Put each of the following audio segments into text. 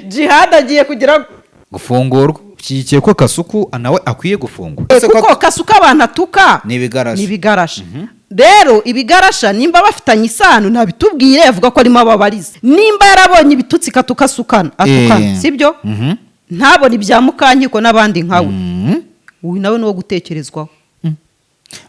Jihad agiye kugira Gufungurwa. Ushyigikiye ko Kasuku nawe akwiye gufungwa? Kuko Kasuku abantu atuka Ni ibigarasha. Ni ibigarasha. Rero ibigarasha nimba bafitanye isano, ntabitubwire, avuga ko arimo ababariza. Nimba yarabonye ibitutsi katukasukana atukana, sibyo? Ntabone ibya Mukankiko n'abandi nkawe, uyu nawe ni uwo gutekerezwaho.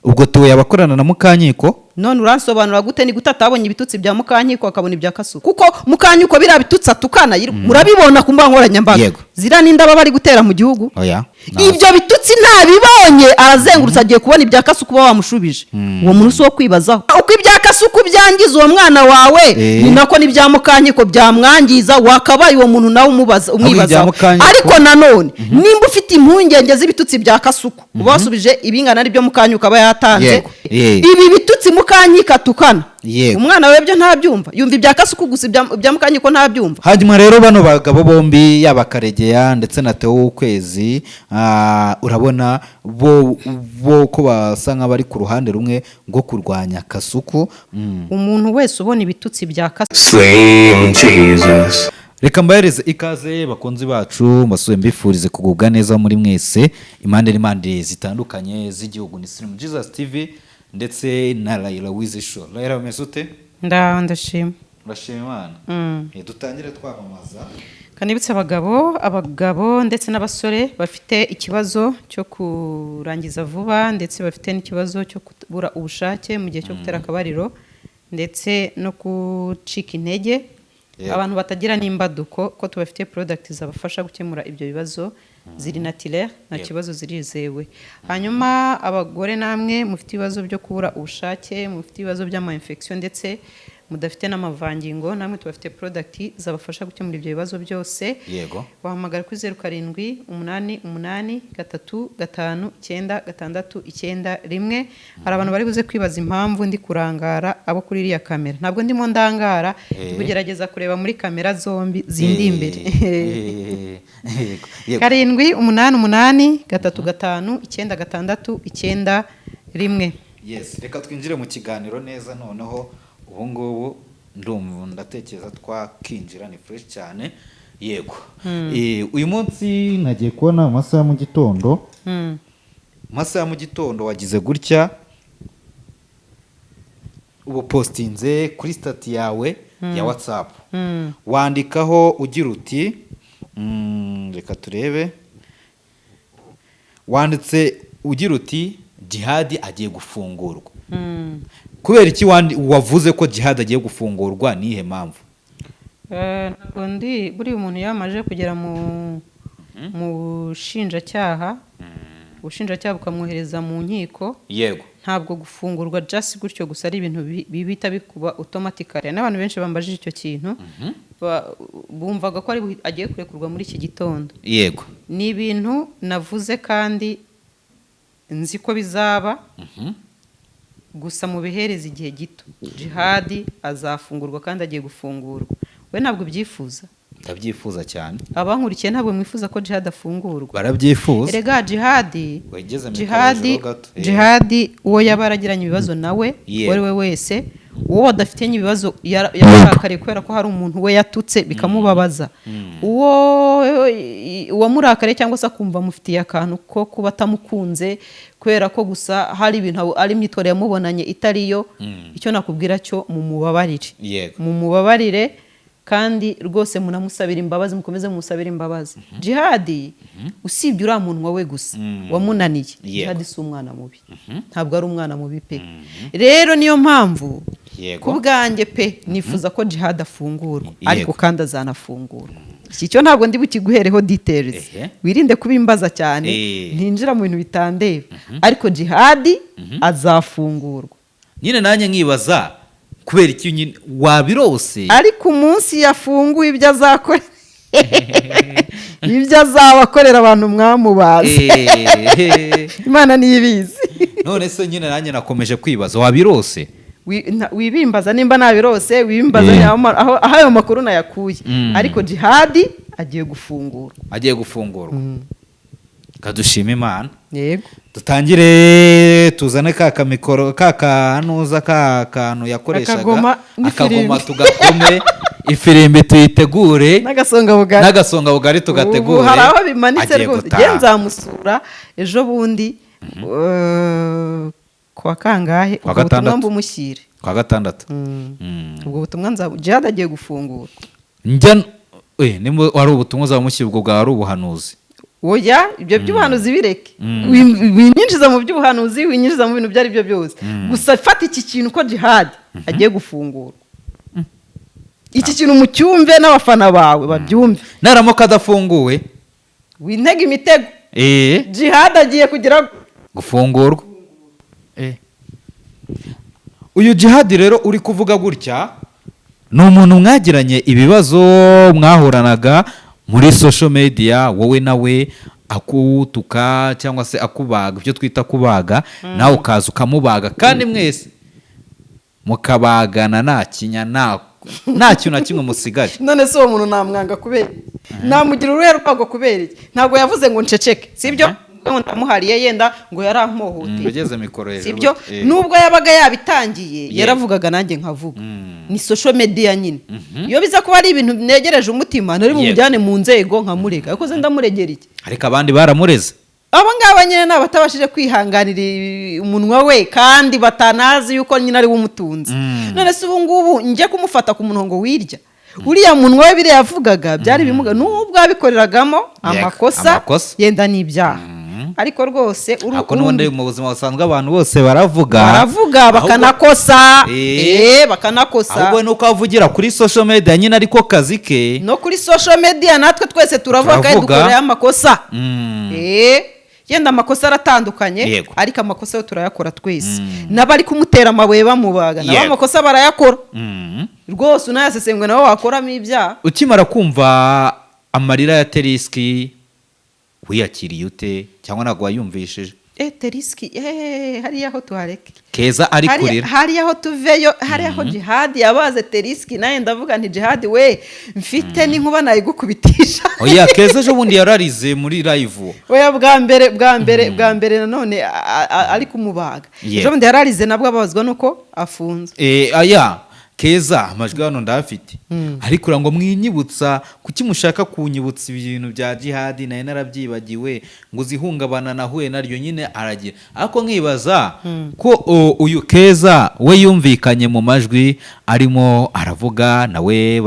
Ubwo tuwe abakorana na Mukankiko. None uransobanura gute? Ni gute atabonye ibitutsi bya Mukankiko akabona ibya Kasuku? Kuko Mukankiko biriya bitutsi atukana murabibona ku mbuga nkoranyambaga. Ziriya n'inda baba bari gutera mu gihugu. Oya. Ibyo bitutsi ntabibonye, arazengurutse, agiye kubona ibya Kasuku uba wamushubije. Uwo muntu si uwo kwibazaho. Uko ibya Kasuku byangiza uwo mwana wawe, ni nako n'ibya Mukankiko byamwangiza. Wakabaye uwo muntu nawe umubaza, Ahubwo ibya umwibazaho. Mukankiko- Ariko nanone nimba ufite impungenge z'ibitutsi bya Kasuku, uba wasubije ibingana n'ibyo Mukankiko aba yatanze. Ibi bitutsi Mukankiko atukana, umwana we byo ntabyumva, yumva ibya Kasuku gusa, ibya Mukankiko ntabyumva. Hanyuma rero bano bagabo bombi, yaba Karegeya ndetse na Theo w'Ukwezi, urabona bo ko basa nk'abari ku ruhande rumwe rwo kurwanya Kasuku. Umuntu wese ubona ibitutsi bya Kasuku Slim Jesus. Reka mbahereze ikaze, bakunzi bacu, mbasuye mbifurize kugubwa neza muri mwese impande n'impande zitandukanye z'igihugu. Ni Slim Jesus TV ndetse na Raila Wizi Show. Raila, umeze ute? Ndashima. Urashima Imana. Dutangire twamamaza. Kanibutse abagabo ndetse n'abasore bafite ikibazo cyo kurangiza vuba, ndetse bafite n'ikibazo cyo kubura ubushake mu gihe cyo gutera akabariro, ndetse no gucika intege, abantu batagira n'imbaduko, ko tubafitiye product zabafasha gukemura ibyo bibazo. Ziri naturel, nta kibazo, zirizewe. Hanyuma abagore namwe mufite ibibazo byo kubura ubushake, mufite ibibazo by'ama infection, ndetse mudafite n'amavangingo, namwe tubafite product zabafasha gukemura ibyo bibazo byose. Wahamagara kuri 0788359691. Hari abantu bari buze kwibaza impamvu ndi kurangara abo kuri iriya kamera. Ntabwo ndimo ndangara, ndi kugerageza kureba muri kamera zombi zindi imbere. Yego. Yego. 788359691. Yes, reka twinjire mu kiganiro neza. Noneho ubu ngubu ndumva, ndatekereza twakinjira, ni fresh cyane. Yego. Uyu munsi nagiye kubona mu masaha ya mu gitondo, mu masaha ya mu gitondo wagize gutya, ubu postinze kuri status yawe ya WhatsApp, wandikaho ugira uti, reka turebe, wanditse ugira uti: "Jihadi agiye gufungurwa." Kubera iki wavuze ko Jihadi agiye gufungurwa? Nihe mpamvu? Ntabwo ndi buriya umuntu yamaze kugera mu bushinjacyaha, ubushinjacyaha bukamwohereza mu nkiko, ntabwo gufungurwa just gutyo gusa ari ibintu bihita bikuba automatically. N'abantu benshi bambajije icyo kintu, bumvaga ko agiye kurekurwa muri iki gitondo. Ni ibintu navuze kandi nzi ko bizaba, gusa mubihereza igihe gito. Jihadi azafungurwa kandi agiye gufungurwa. We ntabwo ubyifuza? Ndabyifuza cyane. Abankurikiye, ntabwo mwifuza ko Jihadi afungurwa? Barabyifuza. Erega Jihadi Wegeze mikoro Jihadi hejuru gato. Jihadi, uwo yaba yaragiranye ibibazo nawe, uwo ari we wese, uwo badafitanye ibibazo yamurakariye kubera ko hari umuntu we yatutse bikamubabaza, uwo uwamurakariye cyangwa se akumva amufitiye akantu ko kuba atamukunze kubera ko gusa hari ibintu ari imyitwarire yamubonanye itari yo, icyo nakubwira cyo, mumubabarire. Mumubabarire kandi rwose munamusabira imbabazi, mukomeze mumusabire imbabazi. Jihadi, usibye uriya munwa we gusa wamunaniye, Jihadi si umwana mubi, ntabwo ari umwana mubi pe. Rero niyo mpamvu ku bwanjye pe nifuza ko Jihadi afungurwa, ariko kandi azanafungurwa. Iki cyo ntabwo ndi bukiguhereho details, wirinde kubimbaza cyane, ntinjira mu bintu bitandeba, ariko Jihadi azafungurwa. Nyine nanjye nkibaza kubera iki nyine wabirose. Ariko umunsi yafunguye, ibyo azakora, ibyo azaba akorera abantu mwamubaze, Imana niyo ibizi. None se nyine nanjye nakomeje kwibaza, wabirose? Wibimbaza nimba nabirose, wibimbaza aho ayo makuru nayakuye, ariko Jihadi agiye gufungurwa. Agiye gufungurwa, kadushima Imana. Yego. Dutangire tuzane ka kamikoro, ka kanuza, ka kantu yakoreshaga. Akagoma n'ifirimbi. Akagoma tugakome. Ifirimbi tuyitegure. N'agasonga bugari. N'agasonga bugari tugategure. Ubu hari aho bimanitse. Agiye Rwose gutaha. njye nzamusura ejo bundi, kuwa kangahe? Kuwa Ubwo butumwa gatandatu. mbumushyire. Kwa gatandatu. Ubwo butumwa nza Jihad agiye gufungura. Njya nimba wari ubutumwa uzamushyira, ubwo bwawe ari ubuhanuzi. Oya, ibyo by'ubuhanuzi bireke. Winyinjiza mu by'ubuhanuzi, winyinjiza mu bintu ibyo ari byo byose. Gusa fata iki kintu ko Jihad agiye gufungura, iki kintu mucyumve n'abafana bawe babyumve. Naramuka adafunguwe? Wintega imitego. Jihad agiye kugira Gufungurwa. Uyu Jihad rero uri kuvuga gutya ni umuntu mwagiranye ibibazo, mwahoranaga muri social media, wowe nawe akutuka cyangwa se akubaga, ibyo twita kubaga, nawe ukaza ukamubaga, kandi mwese mukabagana nta kinya, nta kintu na kimwe musigaje. None se uwo muntu namwanga kubera iki? Namugira uruhe rwango kubera iki? Ntabwo yavuze ngo nceceke, sibyo? Ngo ndamuhariye, yenda ngo yarampohoteye. Ugeze mikoro hejuru. Sibyo? Nubwo yabaga yabitangiye, yaravugaga nanjye nkavuga. Ni social media nyine. Iyo biza kuba ari ibintu negereje umutima, nari bumujyane mu nzego nkamurega, ariko se ndamuregera iki? Ariko abandi baramureze. Aba ngaba nyine ni abatabashije kwihanganira umunwa we, kandi batanazi yuko nyine ari we umutunze. None se ubu ngubu njye kumufata ku munwa ngo wirya uriya munwa we, biriya yavugaga byari bimuga, nubwo yabikoreragamo amakosa, Amakosa. yenda n'ibyaha, ariko rwose Ariko n'ubundi mu buzima busanzwe abantu bose baravuga. Baravuga, bakanakosa. Bakanakosa. Ahubwo ni uko avugira kuri social media nyine, ariko kazi ke. No kuri social media natwe twese turavuga kandi Turavuga. dukorerayo amakosa. Yenda amakosa aratandukanye, ariko amakosa yo turayakora twese. N'abari kumutera amabuye bamubaga nabo amakosa barayakora. Rwose unayasesengwe nawe wakoramo ibyaha. Ukimara kumva amarira ya Teriski, wiyakiriye ute, cyangwa ntabwo wayumvishije? Teriski, hariya aho tuhareke. Keza ari kurira. Hariya aho tuveyo, hariya aho Jihadi yabaze Teriski, nawe ndavuga nti: "Jihadi we, mfite n'inkuba nayigukubitisha." Oya, Keza ejo bundi yararize muri live. Oya, bwa mbere nanone ari kumubaga. Ejo bundi yararize nabwo ababazwa nuko afunzwe. Aya Keza amajwi hano ndayafite, ariko ngo mwinyibutsa, kuki mushaka kunyibutsa ibintu bya Jihadi? Nayo narabyibagiwe, ngo uzihungabana nahuye naryo nyine aragira. Ariko nkibaza ko uyu Keza we yumvikanye mu majwi arimo aravuga nawe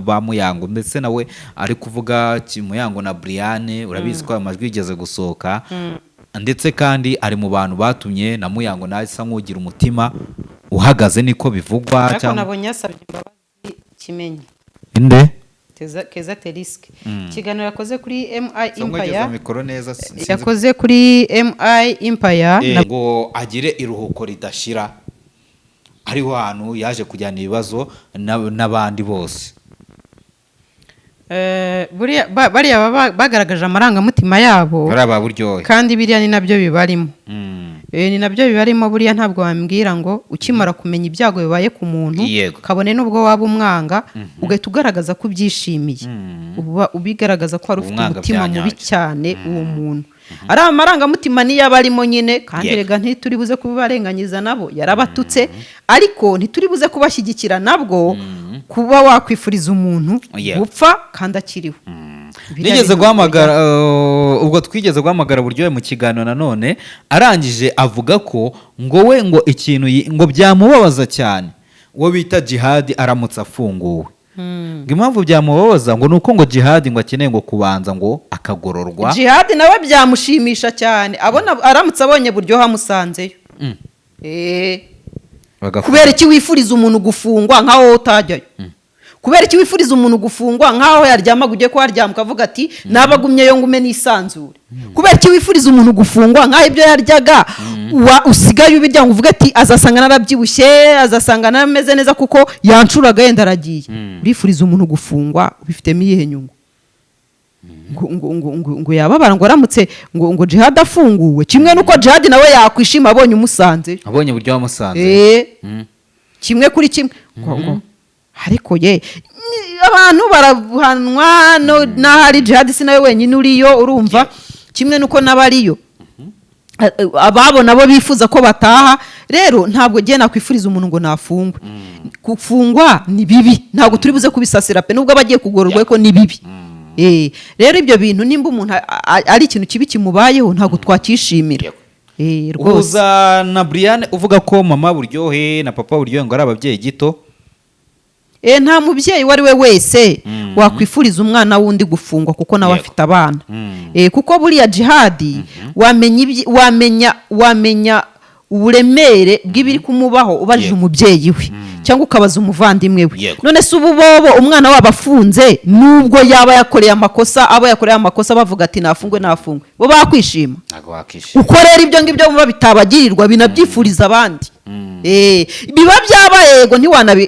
ba Muyango, ndetse nawe ari kuvuga Muyango na Briane. Urabizi ko ayo majwi yigeze gusohoka, ndetse kandi ari mu bantu batumye na Muyango nawe asa nk'ugira umutima uhagaze, niko bivugwa. Ariko Cyangwa nabonye yasabye imbabazi Kimenyi. Inde? Keza Teriski, ikiganiro yakoze kuri MI Cyangwa Empire. mikoro neza, Yakoze kuri MI Empire. Ngo agire iruhuko ridashira, ariho hantu yaje kujyana ibibazo n'abandi bose. Buriya bariya baba bagaragaje amarangamutima yabo. Bariya ba Buryohe. Kandi biriya ni nabyo bibarimo. Ni nabyo bibarimo. Buriya ntabwo wambwira ngo ukimara kumenya ibyago bibaye ku muntu, kabone n'ubwo waba umwanga, ugahita ugaragaza ko ubyishimiye, uba ubigaragaza ko wari ufite Umwanga umutima bya mubi nyabyo. cyane uwo muntu. Ari amarangamutima niyo aba arimo nyine, kandi rega ntituri buze kubibarenganyiza, nabo yarabatutse, ariko ntituri buze kubashyigikira nabwo, kuba wakwifuriza umuntu gupfa kandi akiriho. Biriya Nigeze bintu guhamagara, ubwo twigeze guhamagara Buryohe mu kiganiro nanone, arangije avuga ko ngo we ngo ikintu ngo byamubabaza cyane uwo bita Jihadi aramutse afunguwe. Ngo impamvu byamubabaza ngo ni uko ngo Jihadi ngo akeneye ngo kubanza ngo akagororwa. Jihadi nawe byamushimisha cyane abona aramutse abonye Buryohe amusanzeyo. Bagafunga. Kubera iki wifuriza umuntu gufungwa nkaho wowe utajyayo? Kubera iki wifuriza umuntu gufungwa nkaho yaryamaga ugiye kuharyama ukavuga ati: "Naba agumyeyo ngume nisanzure"? Kubera iki wifuriza umuntu gufungwa nkaho ibyo yaryaga usigaye ubirya, ngo uvuge ati: "Azasanga narabyibushye, azasanga narameze neza kuko yancuraga, yenda aragiye"? Urifuriza umuntu gufungwa ubifitemo iyihe nyungu? Ngo yababara ngo aramutse ngo Jihad afunguwe, kimwe n'uko Jihad nawe yakwishima abonye umusanzeyo. Abonye Buryo wamusanze. Kimwe kuri kimwe ngo ariko ye abantu barahanwa no n'ahari Jihad si nawe wenyine uriyo, urumva? Kimwe n'uko n'abariyo. Ababo nabo bifuza ko bataha. Rero ntabwo ngiye nakwifuriza umuntu ngo nafungwe. Gufungwa ni bibi, ntabwo turi buze kubisasira pe, nubwo abagiye kugororwa, ariko ni bibi. Rero ibyo bintu, nimba umuntu ari ikintu kibi kimubayeho, ntabwo twakishimira. Rwose. Uhuza na Brian uvuga ko mama Buryohe na papa Buryohe ngo ari ababyeyi gito. Nta mubyeyi uwo ari we wese wakwifuriza umwana w'undi gufungwa, kuko nawe afite abana. Kuko buriya Jihadi wamenya wamenya uburemere bw'ibiri kumubaho ubajije umubyeyi we cyangwa ukabaza umuvandimwe we. None se ubu bobo umwana wabo afunze, nubwo yaba yakoreye amakosa, abo yakoreye amakosa bavuga ati nafungwe, nafungwe, bo bakwishima? Ntabwo wakishima. Uko rero ibyo ngibyo muba bitabagirirwa, binabyifuriza abandi. Biba byabaye, yego,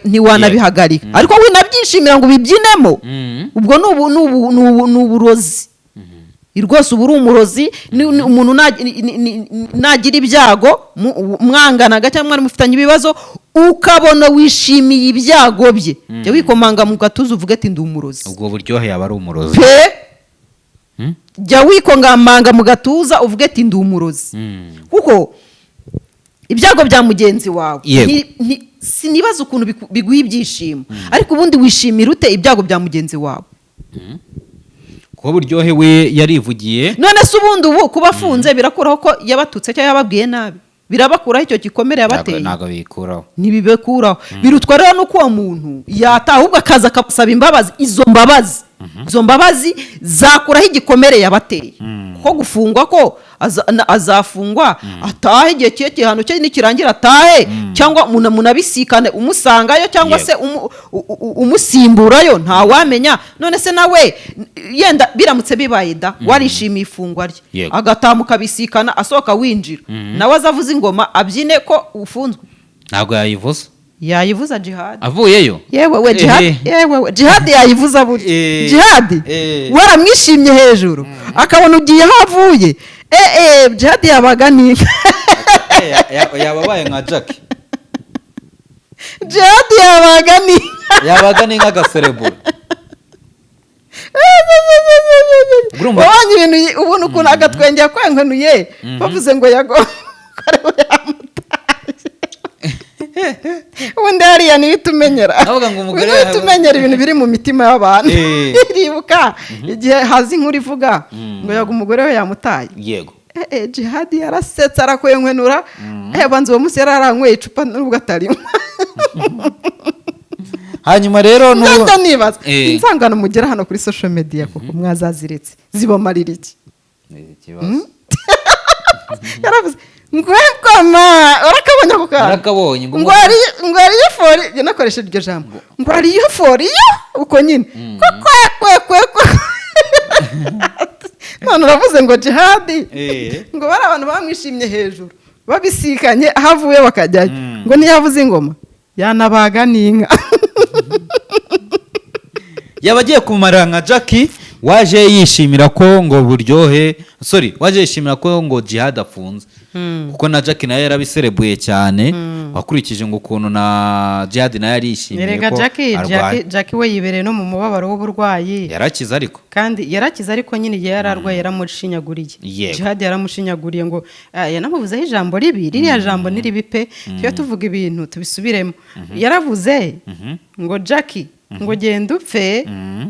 ntiwanabihagarika, ariko winabyishimira ngo ubibyinemo. Ubwo ni uburozi rwose, uba uri umurozi. Umuntu nagira ibyago, mwanganaga cyangwa mwari mufitanye ibibazo, ukabona wishimiye ibyago bye, jya wikomanga mu gatuza uvuge ati ndi umurozi. Ubwo Buryohe yaba ari umurozi. Pe, jya wikomanga mu gatuza uvuge ati ndi umurozi, kuko ibyago bya mugenzi wawe sinibaza ukuntu biguha ibyishimo, ariko ubundi wishimira ute ibyago bya mugenzi wawe? Kuba Buryohe we yarivugiye. None se ubundi ubu kuba afunze birakuraho ko yabatutse cyangwa yababwiye nabi? Birabakuraho icyo gikomere yabateye? Ntabwo bikuraho. Ntibibekuraho. Birutwa rero nuko uwo muntu yataha, ahubwo akaza akasaba imbabazi. Izo mbabazi zakuraho igikomere yabateye, kuko gufungwa ko azafungwa atahe, igihe cye gihano cye nikirangira atahe, cyangwa munabisikane umusangayo, cyangwa se umusimburayo, ntawamenya. None se nawe yenda biramutse bibaye da warishimiye ifungwa rye, agataha mukabisikana, asohoka winjira, nawe azavuza ingoma abyine ko ufunzwe? Ntabwo yayivuza. Yayivuza Jihad. Avuyeyo. Yewe we, Jihad. Yewe we, Jihad yayivuza burya. Jihad waramwishimye hejuru, akabona ugiye aho avuye, Jihad yabaga ni Yababaye nka Jack. Jihad yabaga ni Yabaga ni nk'agaserebura. Wabonye ibintu, ubona ukuntu agatwenge yakwenkenuye bavuze ngo yago ko yamutaye. Ubundi hariya niyo itumenyera. Navuga ngo umugore Niyo itumenyera ibintu biri mu mitima y'abantu. Iribuka igihe haza inkuru ivuga ngo yago umugore we yamutaye. Jihadi yarasetse, arakwenkwenura. Banza uwo munsi yari aranyweye icupa nubwo atarimo. Hanyuma rero Ngenda nibaza inzangano mugera hano kuri social media, koko mwazaziretse, zibamarira iki? Ni ikibazo. Yaravuze ngo koma urakabonye ako kantu. Narakabonye ngo ngo ari ngo ariyo fori, njye nakoresheje iryo jambo ngo ariyo foriyo, uko nyine ko kwe kwe kwe kwe. None uravuze ngo Jihadi ngo bari abantu bamwishimye hejuru, babisikanye aho avuye bakajyayo, ngo ntiyavuze ingoma yanabaga n'inka. Yaba agiye kumara nka Jackie waje yishimira ko ngo Buryohe, sorry, waje yishimira ko ngo Jihad afunze, kuko na Jackie nawe yarabiserebuye cyane, wakurikije ngo ukuntu na Jihad nawe yarishimiye Erega ko Jackie arwaye. Jackie we yibereye no mu mubabaro w'uburwayi. Yarakize ariko. Kandi yarakize, ariko nyine igihe yari arwaye yaramushinyaguriye. Jihad yaramushinyaguriye ngo yanamuvuzeho ijambo ribi. Ririya jambo ni ribi pe. Tujye tuvuga ibintu tubisubiremo. Yaravuze ngo Jackie, ngo genda upfe,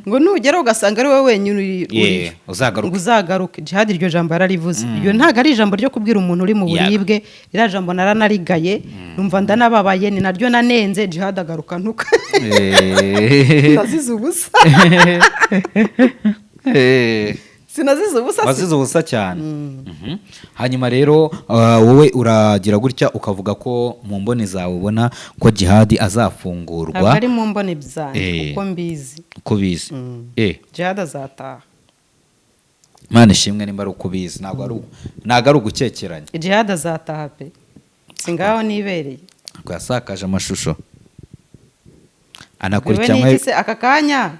ngo nugera ugasanga ari wowe wenyine uriyo, uzagaruke. ngo uzagaruke. Jihad iryo jambo yararivuze. Iryo ntabwo ari ijambo ryo kubwira umuntu uri mu buribwe. Ririya jambo naranarigaye, numva ndanababaye, ni naryo nanenze Jihad agaruka ntuka. Nazize ubusa. Sinazize ubusa se? Wazize ubusa cyane. Hanyuma rero wowe uragira gutya ukavuga ko mu mboni zawe ubona ko Jihad azafungurwa. Ntabwo ari mu mboni zanjye, uko mbizi. Uko bizi. Jihad azataha. Imana ishimwe nimba ari uko ubizi, ntabwo ari ugukekeranya. Jihad azataha pe, si ngaho nibereye. Ntabwo yasakaje amashusho Wewe anakurikiranwe. Ni iki se aka kanya?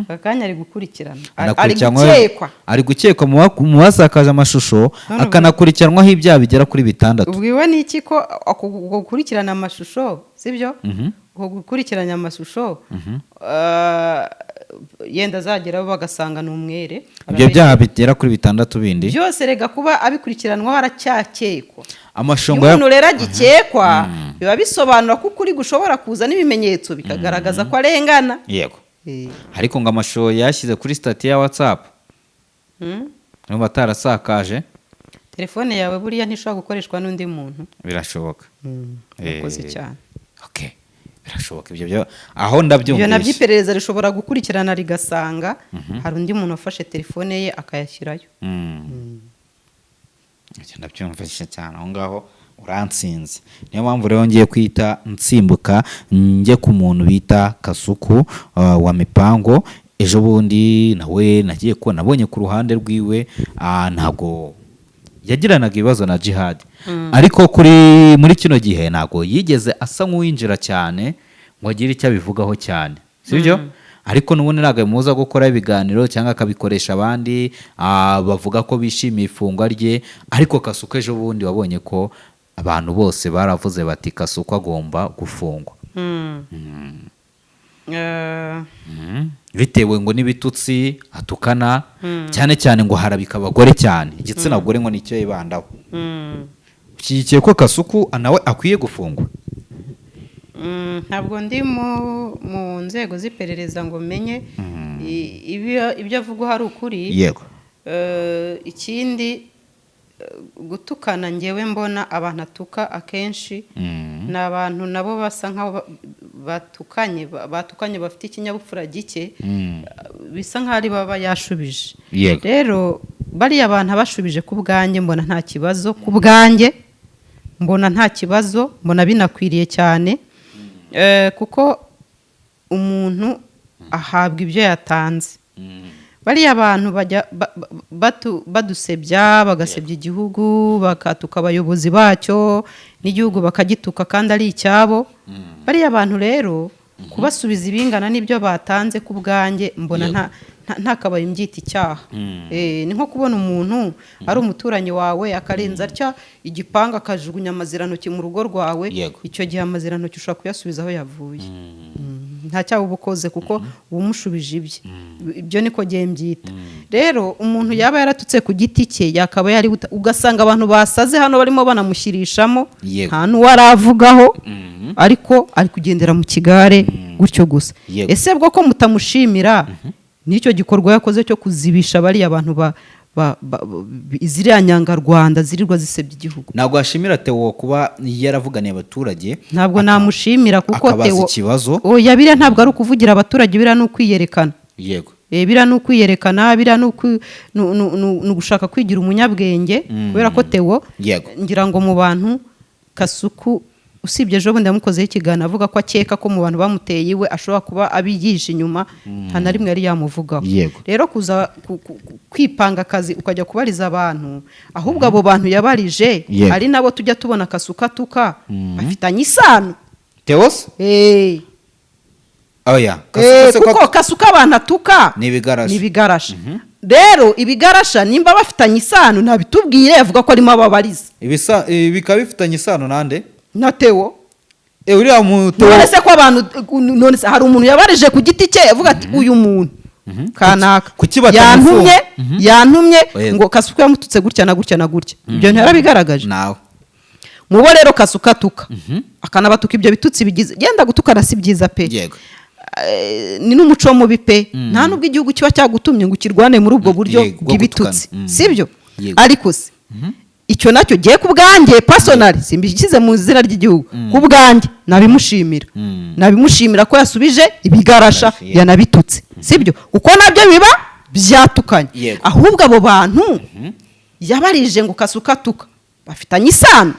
Aka kanya ari gukurikirana, ari gukekwa. Ari gukekwa mu basakaje amashusho, None akanakurikiranwaho ibyaha bigera kuri 6. Ubwiwe n'iki ko ako gukurikirana amashusho, sibyo? Mhm. Uko gukurikiranya amashusho, Yenda azageraho bagasanga ni umwere. Ibyo byaha bigera kuri bitandatu bindi Byose rega kuba abikurikiranwaho, aracyakekwa. Iyo Amashongo umuntu rero agikekwa, biba bisobanura ko ukuri gushobora kuza n'ibimenyetso bikagaragaza ko arengana. Ariko ngo amashusho yashyize kuri status ya WhatsApp, niba atarasakaje. Telefone yawe buriya ntishobora gukoreshwa n'undi muntu. Birashoboka. Urakoze cyane. Okay, birashoboka ibyo byo aho Ibyo nabyo ndabyumvise. iperereza rishobora gukurikirana rigasanga hari undi muntu wafashe telefone ye akayashyirayo. Ibyo ndabyumvise cyane, aho ngaho uransinze. Niyo mpamvu rero ngiye kwita nsimbuka njye ku muntu bita Kasuku wa Mipango. Ejo bundi nawe nagiye kubona, nabonye ku ruhande rwiwe, ntabwo yagiranaga ibibazo na Jihad, ariko kuri muri kino gihe ntabwo yigeze asa nk'uwinjira cyane ngo agire icyo abivugaho cyane, sibyo? Ariko n'ubundi ntabwo bimubuza gukora ibiganiro cyangwa akabikoresha abandi, bavuga ko bishimiye ifungwa rye. Ariko Kasuku ejo bundi wabonye ko abantu bose baravuze bati Kasuku agomba gufungwa. Bitewe ngo n'ibitutsi atukana cyane cyane, ngo harabika abagore cyane, igitsina gore ngo nicyo yibandaho. Ushyigikiye ko Kasuku nawe akwiye gufungwa? Ntabwo ndi mu nzego z'iperereza ngo menye ibyo avuga hari ukuri. Ikindi, gutukana, ngewe mbona abantu atuka akenshi ni abantu nabo basa nkaho batukanye bafite ikinyabupfura gike, bisa nkaho ari baba yashubije. Rero bariya bantu abashubije, ku bwanjye mbona nta kibazo, ku bwanjye mbona nta kibazo, mbona binakwiriye cyane. Kuko umuntu ahabwa ibyo yatanze. Bariya bantu bajya badusebya, bagasebya igihugu, bakatuka abayobozi bacyo n'igihugu bakagituka kandi ari icyabo. Bariya bantu rero kubasubiza ibingana n'ibyo batanze, ku bwanjye mbona nta kabaye mbyita icyaha. Ni nko kubona umuntu ari umuturanyi wawe akarenza atya igipanga akajugunya amazirantoki mu rugo rwawe. Icyo gihe amazirantoki ushobora kuyasubiza aho yavuye. Nta cyaha uba ukoze kuko uba umushubije ibye. Ibyo niko gihe mbyita. Rero umuntu yaba yaratutse ku giti cye, yakaba yari ugasanga abantu basaze hano barimo banamushyirishamo, nta n'uwo aravugaho, ariko ari kugendera mu kigare gutyo gusa. Ese bwo ko mutamushimira n'icyo gikorwa yakoze cyo kuzibisha bariya bantu ziriya nyangarwanda zirirwa zisebya igihugu? Ntabwo washimira Theo kuba yaravuganiye abaturage? Ntabwo namushimira kuko akabaza Theo ikibazo. Oya, biriya ntabwo ari ukuvugira abaturage, biriya ni ukwiyerekana. Biriya ni ukwiyerekana, biriya ni ugushaka kwigira umunyabwenge, kubera ko Theo, ngira ngo mu bantu Kasuku, usibye ejo bundi yamukozeho ikiganiro avuga ko akeka ko mu bantu bamuteye iwe ashobora kuba abigisha inyuma, nta na rimwe yari yamuvugaho. Rero kuza kwipanga akazi ukajya kubariza abantu, ahubwo abo bantu yabarije ari nabo tujya tubona Kasuku atuka, bafitanye isano. Theo se? Oya. Kasuku se ko Kuko Kasuku abantu atuka Ni ibigarasha. Ni ibigarasha. Rero ibigarasha nimba bafitanye isano, ntabitubwire, avuga ko arimo ababariza. Bikaba bifitanye isano nande? Na Theo. Uriya mu Theo. None se ko abantu, none se hari umuntu yabarije ku giti cye avuga ati uyu muntu kanaka Kuki batamufunga? yantumye ngo Kasuku yamututse gutya na gutya na gutya? Ibyo ntiyarabigaragaje. Nawe. Mubo rero Kasuku atuka, akanabatuka ibyo bitutsi bigize, genda gutukana si byiza pe. Ni n'umuco mubi pe. Nta nubwo igihugu kiba cyagutumye ngo ukirwane muri ubwo buryo Yego, bwo bw'ibitutsi. gutukana. Sibyo? Ariko se icyo nacyo giye, ku bwanjye personally, simbishyize mu izina ry'igihugu, ku bwanjye nabimushimira. Nabimushimira ko yasubije ibigarasha yanabitutse, sibyo? Kuko nabyo biba byatukanye. Ahubwo abo bantu yabarije ngo Kasuku atuka bafitanye isano.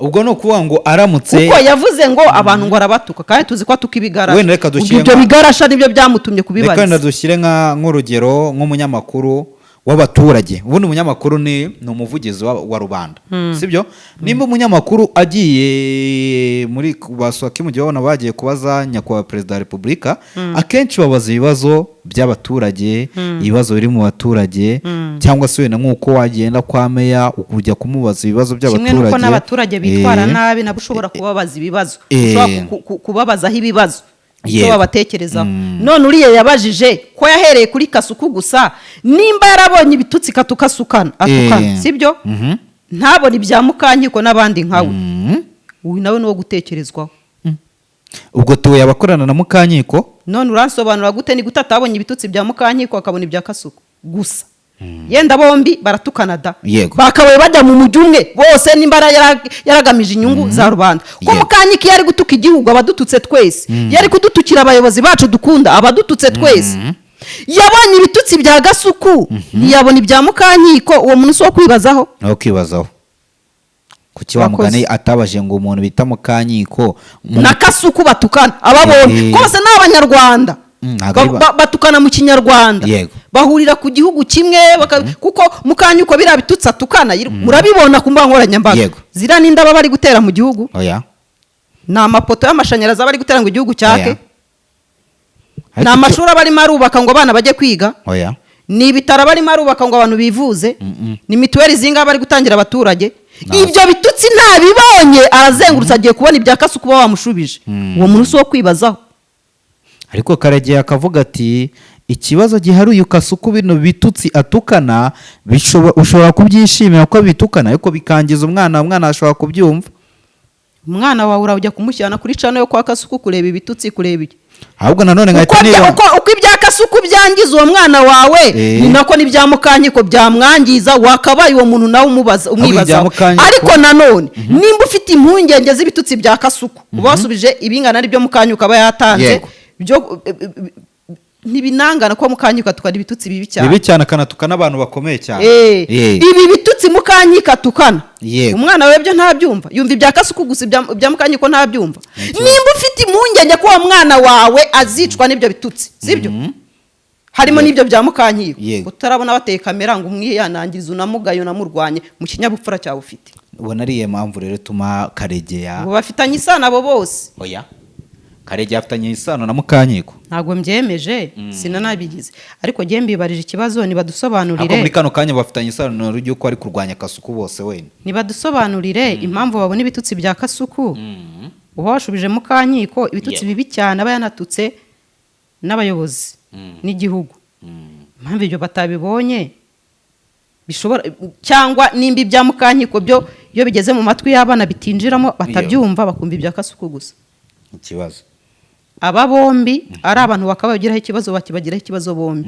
Ubwo ni ukuvuga ngo aramutse Kuko yavuze ngo abantu ngo arabatuka, kandi tuzi ko atuka ibigarasha. Wenda reka Ubwo dushyire ibyo bigarasha nibyo byamutumye Reka wenda kubibariza. dushyire nk'urugero nk'umunyamakuru w'abaturage. Ubundi umunyamakuru ni umuvugizi wa rubanda, sibyo? Nimba umunyamakuru agiye muri baswaki, mu gihe babona bagiye kubaza nyakubahwa Perezida wa Repubulika, akenshi babaza ibibazo by'abaturage, ibibazo biri mu baturage, cyangwa se wenda nk'uko wagenda kwa meya ukujya kumubaza ibibazo Kimwe by'abaturage. n'uko n'abaturage bitwara nabi, nabo ushobora kubabaza ibibazo, ushobora kubabazaho ibibazo, icyo babatekerezaho. None uriya yabajije ko yahereye kuri Kasuku gusa, nimba yarabonye ibitutsi katukasukana atukana, sibyo? Ntabone ibya Mukankiko n'abandi nkawe, uyu nawe ni uwo gutekerezwaho. Ubwo tuwe abakorana na Mukankiko. None uransobanura gute? Ni gute atabonye ibitutsi bya Mukankiko, akabona ibya Kasuku gusa? Yenda bombi baratukana da. Bakabaye bajya mu mujyi umwe bose, nimba yaragamije inyungu za rubanda, ko Mukankiko iyo ari gutuka igihugu aba adututse twese, iyo ari kudutukira abayobozi bacu dukunda aba adututse twese. Yabonye ibitutsi bya Gasuku, ntiyabona ibya Mukankiko. Uwo muntu si uwo kwibazaho? Nawe kwibazaho, kuki wa Urakoze. mugani atabaje ngo umuntu bita Mukankiko Na Kasuku batukana, aba bombi kose ni Abanyarwanda. Ntabwo ari Batukana mu Kinyarwanda, bahurira ku gihugu kimwe, kuko Mukanyuko biriya bitutsi atukana murabibona ku mbuga nkoranyambaga. Ziriya n'inda baba bari gutera mu gihugu? Oya. Ni amapoto y'amashanyarazi aba ari gutera ngo igihugu cyake? Oya. Ni amashuri aba arimo arubaka ngo abana bajye kwiga? Oya. Ni ibitaro aba arimo arubaka ngo abantu bivuze? Ni mituweli zingahe bari gutangira abaturage? Ibyo bitutsi ntabibonye, arazengurutse agiye kubona ibya Kasuku kuba wamushubije. Uwo muntu si uwo kwibazaho? Ariko Karegeya akavuga ati ikibazo gihari, uyu Kasuku bino bitutsi atukana ushobora kubyishimira ko bitukana, ariko bikangiza umwana, umwana ashobora kubyumva. Umwana wawe urajya kumushyirana kuri channel yo kwa Kasuku kureba ibitutsi, kureba iki? Ahubwo nanone Uko nkahita niba uko ibya Kasuku byangiza uwo mwana wawe, ni nako n'ibya Mukankiko byamwangiza. Wakabaye uwo muntu nawe umubaza, Ahubwo ibya umwibazaho. Mukankiko- Ariko nanone nimba ufite impungenge z'ibitutsi bya Kasuku, uba wasubije ibingana n'ibyo Mukankiko aba yatanze, byo ntibinangana, ko Mukankiko atukana ibitutsi bibi cyane. Bibi cyane, akanatuka n'abantu bakomeye cyane. Ibi bitutsi Mukankiko atukana, umwana we byo ntabyumva, yumva ibya Kasuku gusa, ibya Mukankiko ntabyumva. Nimba ufite impungenge ko uwo mwana wawe azicwa n'ibyo bitutsi, sibyo, harimo n'ibyo bya Mukankiko, utarabona bateye kamera ngo umwiyanangirize, unamugaye, unamurwanye mu kinyabupfura cyawe ufite. Ubona ari iyo mpamvu rero ituma Karegeya Ubu bafitanye isano abo bose. Oya, Karegeya afitanye isano na Mukankiko. Ntabwo mbyemeje, sinanabigize, ariko njye mbibarije ikibazo. Ariko Nibadusobanurire. muri kano kanya bafitanye isano ry'uko ari kurwanya Kasuku bose wenda. Nibadusobanurire impamvu babona ibitutsi bya Kasuku, uba washubije Mukankiko ibitutsi bibi cyane, aba yanatutse n'abayobozi n'igihugu, impamvu ibyo batabibonye bishobora, cyangwa nimba ibya Mukankiko byo iyo bigeze mu matwi y'abana bitinjiramo, batabyumva, bakumva ibya Kasuku gusa. Ikibazo. Aba bombi ari abantu bakaba bagiraho ikibazo, bakibagiraho ikibazo bombi.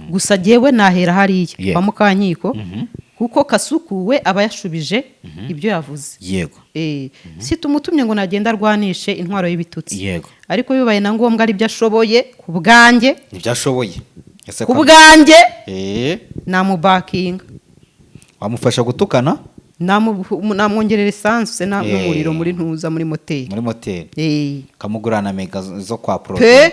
Gusa jyewe nahera hariya kwa Mukankiko, kuko Kasuku we aba yashubije ibyo yavuze. Si tumutumye ngo nagenda arwanishe intwaro y'ibitutsi, ariko bibaye na ngombwa ari byo ashoboye, ku bwanjye, Ibyo ashoboye. Ese ku bwanjye namubakinga. Wamufasha gutukana. Namwongerera esanse n'umuriro muri ntuza, muri moteri. Muri moteri. Kamugurana mega zo kwa pro. Pe,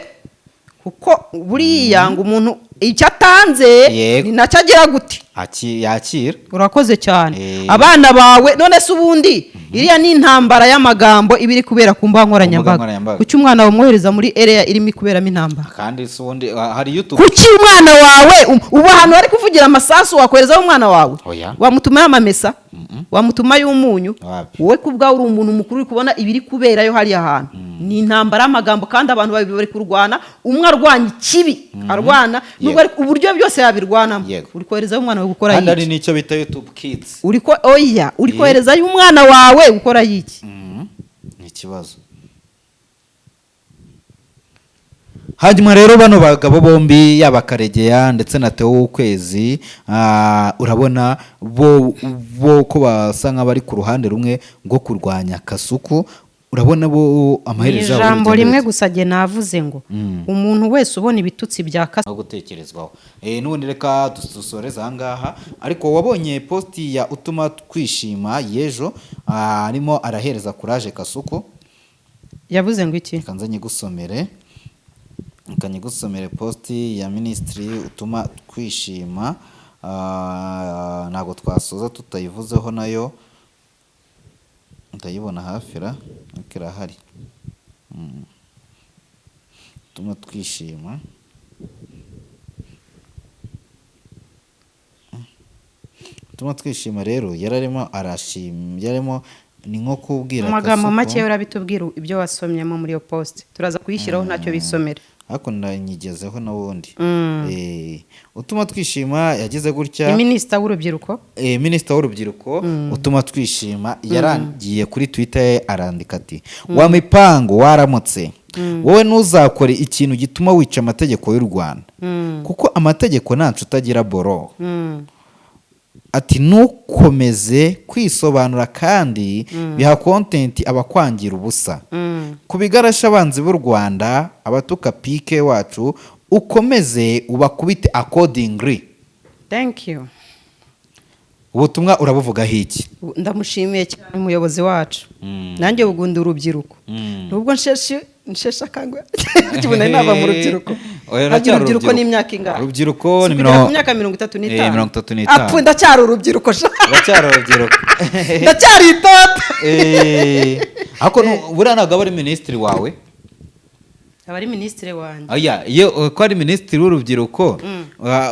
kuko buriya ngo umuntu icyo atanze ni nacyo agira gute? Yakira. Urakoze cyane. Abana Abana bawe none se ubundi iriya ni intambara y'amagambo iba iri kubera ku mbuga nkoranyambaga. Nkoranyambaga. Kuki umwana wamwohereza muri area irimo kuberamo intambara? Kandi se ubundi hari YouTube. Kuki umwana wawe ubu ahantu bari kuvugira amasasu wakoherezaho umwana wawe? Oya. Wamutumayo amamesa? Wamutumayo umunyu? Wapi. Wowe ku bwawe uri umuntu mukuru, uri kubona ibiri kuberayo hariya hantu ni intambara y'amagambo, kandi abantu babiri bari kurwana, umwe arwanya ikibi, arwana nubwo uburyo byose yabirwanamo. Uri koherezayo umwana wawe gukora Kandi hari iki? n'icyo bita YouTube Kids. Uri ko oya, uri koherezayo umwana wawe gukora iki? Ni ikibazo. Hanyuma rero bano bagabo bombi, yaba Karegeya ndetse na Theo w'Ukwezi, urabona bo ko basa nk'abari ku ruhande rumwe rwo kurwanya Kasuku. Urabona bo amaherezo yabo Ijambo bigenda rimwe bite? gusa jye navuze ngo umuntu wese ubona ibitutsi bya Kasuku Aho gutekerezwaho. N'ubundi reka dusoreze aha ngaha, ariko wabonye post ya Utuma Twishima y'ejo, arimo arahereza courage Kasuku. Yavuze ngo iki? Reka nze nyigusomere, reka nyigusomere post ya Minisitiri Utuma Twishima. Ntabwo twasoza tutayivuzeho nayo. Ndayibona hafi ra, ariko irahari. Tuma twishima. Tuma twishima rero yararimo arashima, yarimo ni nko kubwira Mu magambo Kasuku. make urabitubwira ibyo wasomyemo muri iyo post, turaza kuyishyiraho ntacyo bisomera. Ariko ndanyigezeho n'ubundi. Utuma twishima yagize gutya. Ni minisita w'urubyiruko. Minisita w'urubyiruko utuma twishima yarangiye kuri Twitter ye arandika ati: "Wa mipango waramutse, wowe ntuzakore ikintu gituma wica amategeko y'u Rwanda, kuko amategeko nta nshuti agira boro." Ati: "Ntukomeze kwisobanura kandi biha content abakwangira ubusa ku bigarasha abanzi b'u Rwanda, abatuka PK wacu, ukomeze ubakubite accordingly." Thank you. Ubutumwa urabuvugaho iki? Ndamushimiye cyane umuyobozi wacu. Nanjye bugunda urubyiruko, nubwo nsheshe akanguhe, kibona nava mu rubyiruko. Oya, Hagira uracyari urubyiruko urubyiruko. n'imyaka ingahe? Urubyiruko Si ni kugera ku myaka mirongo itatu n'itanu? 35. Apfu, ndacyari urubyiruko sha. Uracyari urubyiruko. Ndacyari itoto. Ariko buriya ntabwo aba ari minisitiri wawe. Aba ari minisitiri wanjye. Oya, iyo ko ari minisitiri w'urubyiruko,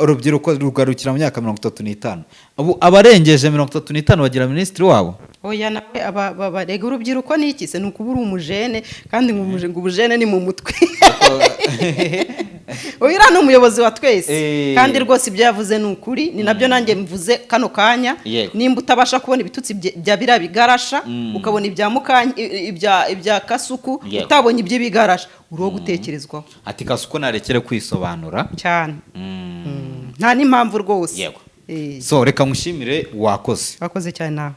urubyiruko rugarukira mu myaka 35. Ubu abarengeje 35 bagira minisitiri wabo? Oya, nawe aba barega urubyiruko ni iki se? Ni ukuba uri umujene, kandi ngo ngo ubujene ni mu mutwe. Uyu uriya ni umuyobozi wa twese. Kandi rwose ibyo yavuze ni ukuri, ni nabyo nanjye mvuze kano kanya. Nimba utabasha kubona ibitutsi bya biriya bigarasha, ukabona ibya mukanya, ibya Kasuku, utabonye iby'ibigarasha, uri uwo gutekerezwaho. Ati Kasuku narekere kwisobanura. Cyane. Nta n'impamvu rwose. So reka nkushimire, wakoze. Wakoze cyane nawe.